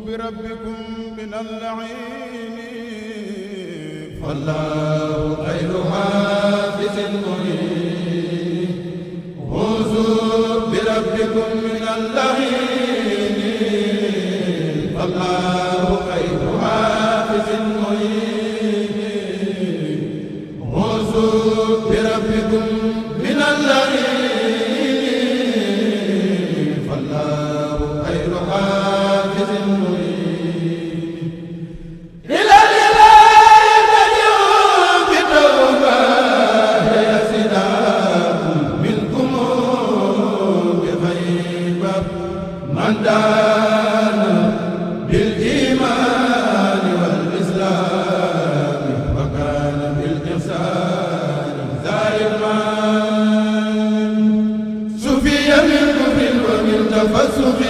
بربكم من اللعين فالله خير حافظ مهين فوزوا بربكم من اللعين فالله خير حافظ مهين فوزوا بربكم من اللعين فالله خير حافظ من دان بالإيمان والإسلام وكان بالإحسان ذا إدمان سفي من كفر ومن تفسق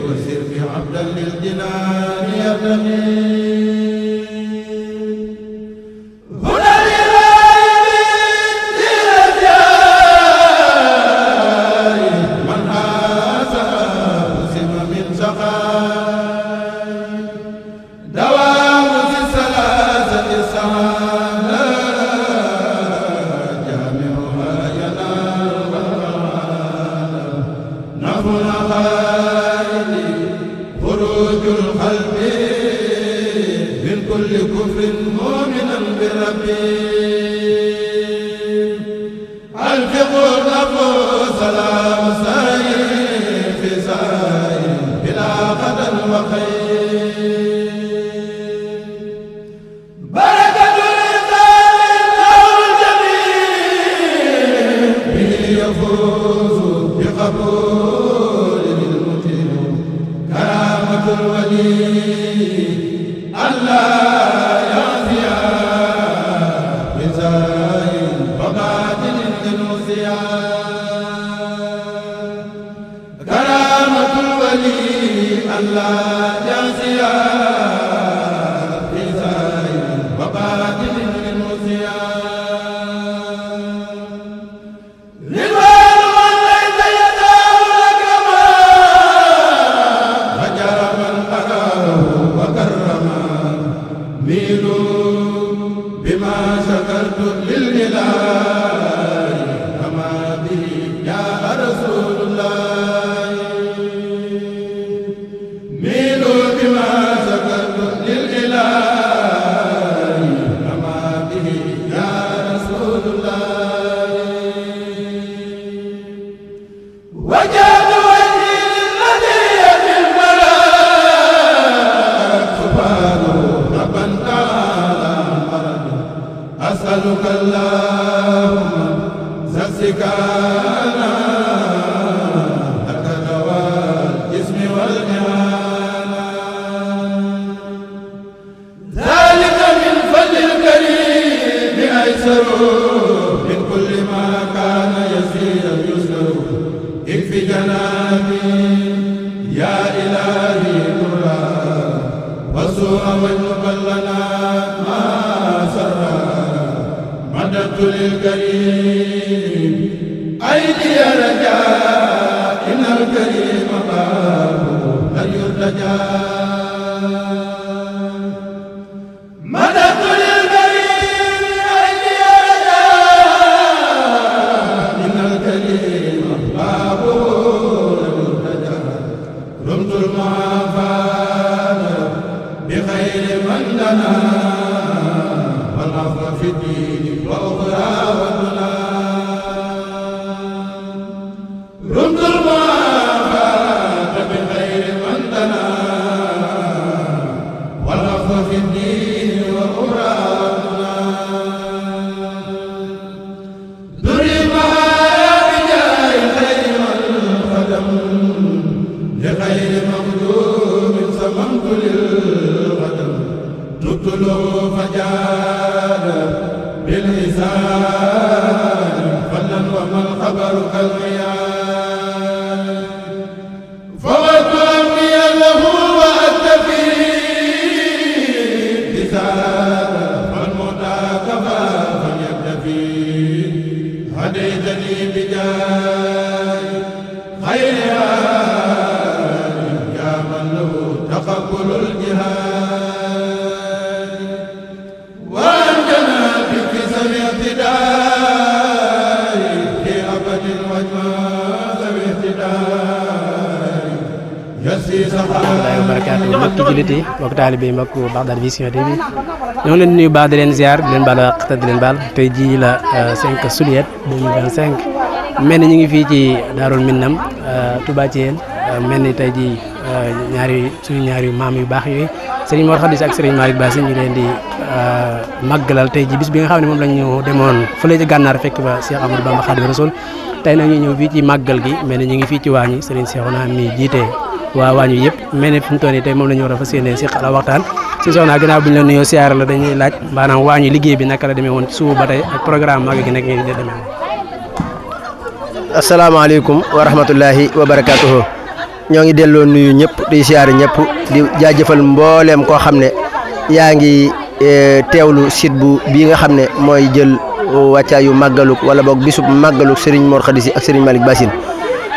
وسر عبدا للجنان يبتغي خروج القلب من كل كفر مؤمنا بربي الفق النفوس سلام سائر في سائر بلا قدر وخير بركة الإنسان له الجميل به يفوز بقبول الولي الله يعطي بزاين وباطن للمزيان كرامة الولي الله يعطي بزاين وباطن للمزيان بما شكرت للإله كما به جاء رسول الله ميلوا بما شكرت للإله كما به جاء رسول الله وجاد وجهي للذي يبي الملاك سبحانه ربا تعالى أسألك اللهم زكانا لك دواء الجسم والإعانة ذلك من فضل الكريم أيسر من كل ما كان يسيرا يسر اكفي جنابي يا إلهي نورا وسوء واجنب لنا ما سرا مددت للكريم أيدي رجاء إن الكريم باب لا يرتجى مددت للكريم أيدي رجاء إن الكريم باب لا يرتجى رمت المعافاة بخير من لنا والعفو في الدين وأخرى ودنا رمت المعافاة بخير من لنا والعفو في الدين وأخرى ودنا دري معايا بجاه خير من خدم لخير مخدوم سممت للقدم تقتلوا فجاد بالإنسان فلا وما الخبر كالغيان فوت أمني له وأكتفي بساد فالموتى كفى فليكتفي هديتني بجاه خير تقبل الجهاد وأنجنا بكسر اعتداء في أبد وجمال الاهتداء يسي Alhamdulilah wa barakaatu mbokki jullit yi mbokki taalibe yi mbokk Bagdad Vision TV ñoo ngi leen di nuyu baax di leen ziar di leen baal wax te di leen baal tey jii la 5 juillet 2025 mel ni ñu ngi fii ci Daarul Minam Touba Thiel mel ni tey jii suñu ñaari maam yu baax yooyu Serigne Mor Khady Sy ak Serigne Malick Bassine ñu leen di màggalal tey jii bis bi nga xam ne moom lañ ñu demoon fële ci gànnaar fekk ba Cheikh Amadou Bamba Khadimu Rasul tey nag ñu ñëw fii ci màggal gi mel ni ñu ngi fii ci waañi Serigne Cheikhouna mi jiite waa waañu yëpp mel ne fi mu toll nii tey moom la ñu war a fas yéene si xala waxtaan si soxna ginnaaw bi ñu la nuyoo siyaara la dañuy laaj maanaam waañu liggéey bi naka la demee woon ci suba ba tey ak programme màgg gi nekk ngeen di demee woon. asalaamaaleykum wa rahmatullahi wa barakaatuhu ñoo ngi delloo nuyu ñëpp di siyaare ñëpp di jaajëfal mbooleem koo xam ne yaa ngi teewlu site bu bii nga xam ne mooy jël wàccaayu màggaluk wala boog bisub màggaluk Serigne Mor Khady Sy ak Serigne Malick Bassine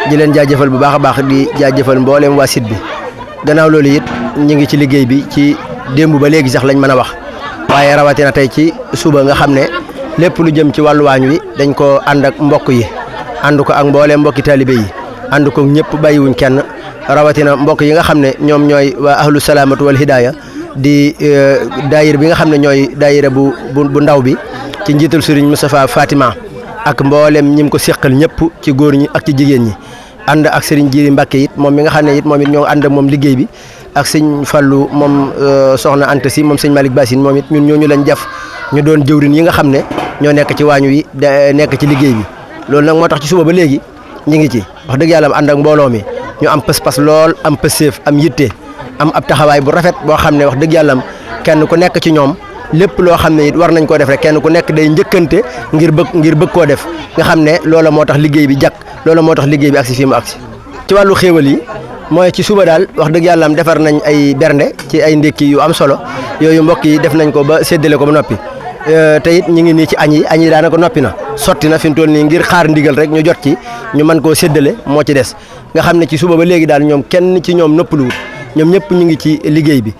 di leen jaajëfal bu baax a baax di jaajëfal mbooleem waa site bi gannaaw loolu it ñu ngi ci liggéey bi ci démb ba léegi sax lañ mën a wax waaye rawatina tey ci suba nga xam ne lépp lu jëm ci wàllu waañ wi dañ ko ànd ak mbokk yi ànd ko ak mbooleem mbokki taalibe yi ànd ko ñëpp bàyyiwuñ kenn rawatina mbokk yi nga xam ne ñoom ñooy waa ahlu salaamatu wal hidaaya di daayira bi nga xam ne ñooy daayira bu ndaw bi ci njiital Serigne Moustapha Fatima ak mboolem ñi ko seqal ñëpp ci góor ñi ak ci jigéen ñi ànd ak Serigne Jiri Mbacke it moom mi nga xam ne it moom it ñoo ànd ak moom liggéey bi ak sëñ Fallou moom soxna Anta Si moom sëñ Malick Bassine moom it ñun ñooñu lañ def ñu doon jëwrin yi nga xam ne ñoo nekk ci waañu wi nekk ci liggéey bi loolu nag moo tax ci suba ba léegi ñu ngi ci wax dëgg yàlla ànd ak mbooloo mi ñu am pas-pas lool am pëseef am yitte am ab taxawaay bu rafet boo xam ne wax dëgg yàlla kenn ku nekk ci ñoom lépp loo xam ne it war nañ koo def rek kenn ku nekk day njëkkante ngir bëgg koo def nga xam ne loola moo tax liggéey bi jàkk loola moo tax liggéey bi agsi fii mu agsi ci wàllu xéewal yi mooy ci suba daal wax dëgg yàlla defar nañ ay bernde ci ay ndékki yu am solo yooyu mbokk yi def nañ ko ba séddale ko ba noppi te it ñu ngi nii ci añ yi daanaka noppi na sotti na fi mu toll nii ngir xaar ndigal rek ñu jot ci ñu mën koo séddale moo ci des nga xam ne ci suba ba léegi daal ñoom kenn ci ñoom noppaluwut ñoom ñëpp ñu ngi ci liggéey bi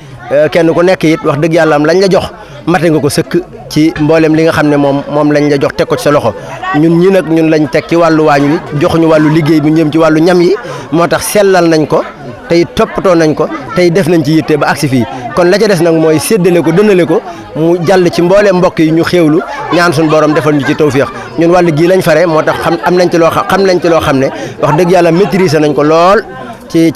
kenn ku nekk it wax dëgg yàlla lañ la jox mate nga ko sëkk ci mboolem li nga xam ne moom lañ la jox teg ko ci sa loxo ñun lañ teg ci wàllu waañ wi joxuñu wàllu liggéey bi jëm ci wàllu ñam yi moo tax sellal nañ ko tey toppatoo nañ ko tey def nañ ci yitte ba agsi fii kon la ca des nag mooy séddale ko dënale ko mu jàll ci mboolem mbokk yi ñu xéewlu ñaan suñu borom defal ñu ci tawféex ñun wàllu gii lañ fare moo tax xam nañ ci loo xam ne wax dëgg yàlla maîtriser nañ ko lool ci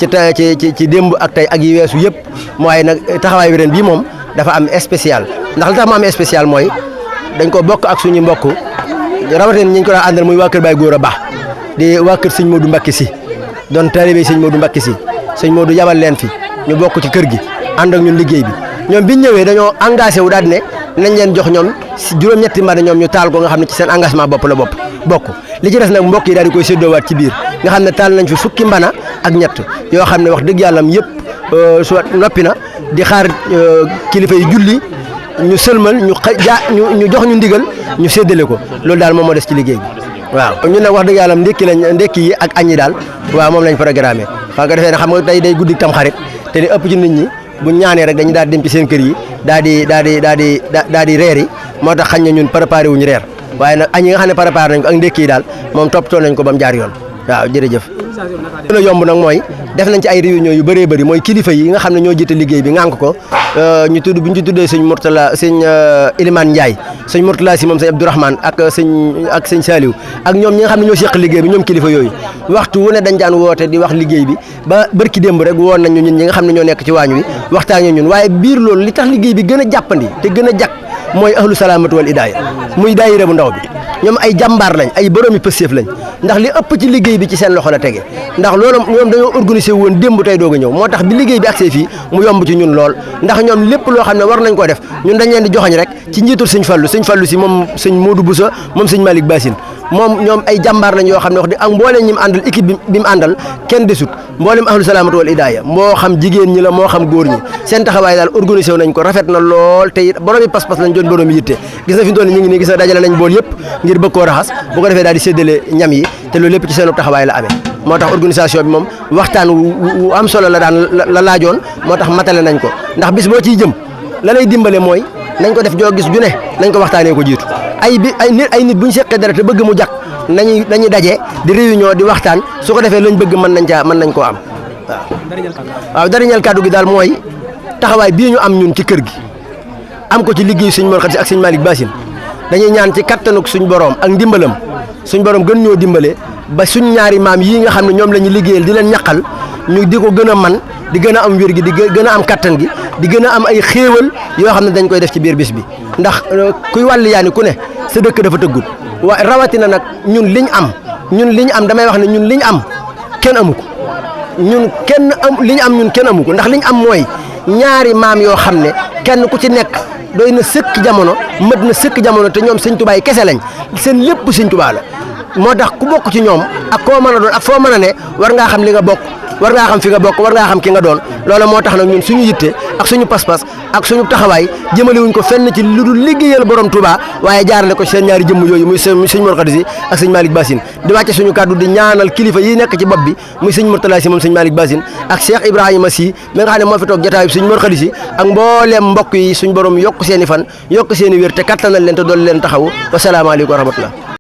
démb ak tey ak yi weesu yëpp mooy nag taxawaay bi ren bii moom dafa am spécial ndax li tax mu am spécial mooy dañ ko bokk ak suñu mbokk rawatina ñi ñu ko daan àndal muy waa kër Baye Góora Ba di waa kër sëñ Modou Mbacké Sy doon taalibe sëñ Modou Mbacké Sy sëñ Modou yabal leen fi ñu bokk ci kër gi ànd ak ñun liggéey bi ñoom biñ ñëwee dañoo engagé wu daal ne nañ leen jox ñoom juróom-ñetti mbana ñoom ñu taal ko nga xam ne ci seen engagement bopp la bokk li ci des nag mbokk yi daal di koy séddoowaat ci biir nga xam ne taal nañ fi fukki mbana ak ñett yoo xam ne wax dëgg yàlla yëpp soit noppi na di xaar kilifa yi julli ñu sëlmal ñu jox ñu ndigal ñu séddale ko loolu daal moom moo des ci liggéey bi waaw. ñun nag wax dëgg yàlla ndekki yi ak añ yi daal waaw moom lañ programmé xam nga defee ne xam nga tey day guddi tam xarit te li ëpp ci nit ñi bu ñaanee rek dañu daal di dem ci seen kër yi daal di reer yi moo tax xañ na ñun préparé wuñu reer waaye nag añ yi nga xam ne préparé nañ ko ak ndekki yi daal moom toppatoo nañ ko ba mu jaar yoon waaw jërëjëf. gën a yomb nag mooy def nañ ci ay réunion yu bëree bëri mooy kilifa yi nga xam ne ñoo jiite liggéey bi ngànk ko bu ñu ci tuddee sëñ Mourtala sëñ Elimane Ndiaye sëñ Mourtala si moom sëñ Abdourahmane ak sëñ Saliou ak ñoom ñi nga xam ne ñoo seq liggéey bi ñoom kilifa yooyu waxtu wu ne dañ daan woote di wax liggéey bi ba bërki démb rek woon nañ ñun ñi nga xam ne ñoo nekk ci waañ wi waxtaanee ñun waaye biir loolu li tax liggéey bi gën a jàppandi te gën a jàkk mooy ahlu salaamatu wal idaaya muy daayira bu ndaw bi ñoom ay jàmbaar lañ ay boroomi pësteef lañ ndax li ëpp ci liggéey bi ci seen loxo la tege ndax loolu ñoom dañoo organisé woon démb tey doog a ñëw moo tax bi liggéey bi agsee fii mu yomb ci ñun lool ndax ñoom lépp loo xam ne war nañ ko def ñun dañ leen di joxañ rek ci njiitul sëñ Fallu si moom sëñ Modou Boussa moom sëñ Malick Bassine moom ñoom ay jàmbaar lañ yoo xam ne wax di ak mbooleem ñi mu àndal équipe bi mu àndal kenn desut mbooleem ahlu salaamatu wal idaaya moo xam jigéen ñi la moo xam góor ñi seen taxawaay daal organisé nañ ko rafet na lool te it boroomi pas-pas lañ doon boroomi yitte gis na fi mu toll ñu ngi nii gis na dajale nañ bool yëpp ngir bëgg koo raxas bu ko defee daal di séddale ñam yi te loolu lépp ci seenu taxawaay la amee moo tax organisation bi moom waxtaan wu am solo la daan la laajoon moo tax matale nañ ko ndax bis boo ciy jëm la lay dimbale mooy nañ ko def joo gis ju ne nañ ko waxtaanee ko jiitu ay nit bu ñu seqee dara te bëgg mu jag nañuy daje di réunion di waxtaan su ko defee lañ bëgg mën nañ koo am waaw darañeel kàddu gi daal mooy taxawaay bii ñu am ñun ci kër gi am ko ci liggéey suñ Mor Khady ak suñ Malick Bassine dañuy ñaan ci kattanuk suñ borom ak ndimbalam suñ borom gën ñoo dimbale ba suñ ñaari maam yii nga xam ne ñoom la ñu liggéeyal di leen ñaqal ñu di ko gën a man di gën a am wér gi di gën a am kattan gi di gën a am ay xéewal yoo xam ne dañ koy def ci biir bis bi ndax kuy wàll yaani ku ne sa dëkk dafa tëggut waaye rawatina nag ñun liñ am damay wax ne ñun liñ am kenn amu ko ñun kenn amu ko ndax liñ am mooy ñaari maam yoo xam ne kenn ku ci nekk doy na sëkk jamono mët na sëkk jamono te ñoom sëñ Tuubaa yi kese lañ seen lépp sëñ Tuubaa la moo tax ku bokk ci ñoom ak koo mën a doon ak foo mën a ne war ngaa xam li nga bokk war ngaa xam fi nga bokk war ngaa xam ki nga doon loolu moo tax nag ñun suñu yitte ak suñu pas-pas ak suñu taxawaay jëmale wuñ ko fenn ci lu dul liggéeyal borom Touba waaye jaarale ko seen ñaari jëmm yooyu muy sëñ Mor Khady Sy ak sëñ Malick Bassine di wàcce suñu kàddu di ñaanal kilifa yi nekk ci bopp bi muy sëñ Mourtala Sy moom sëñ Malick Bassine ak Cheikh Ibrahima Sy mi nga xam ne moo fi toog jotaay bi sëñ Mor Khady Sy ak mbooleem mbokk yi suñ borom yokk seen i fan yokk seen i wér te kattanal leen te dool leen taxaw wasalaamaaleykum wa rahmatullah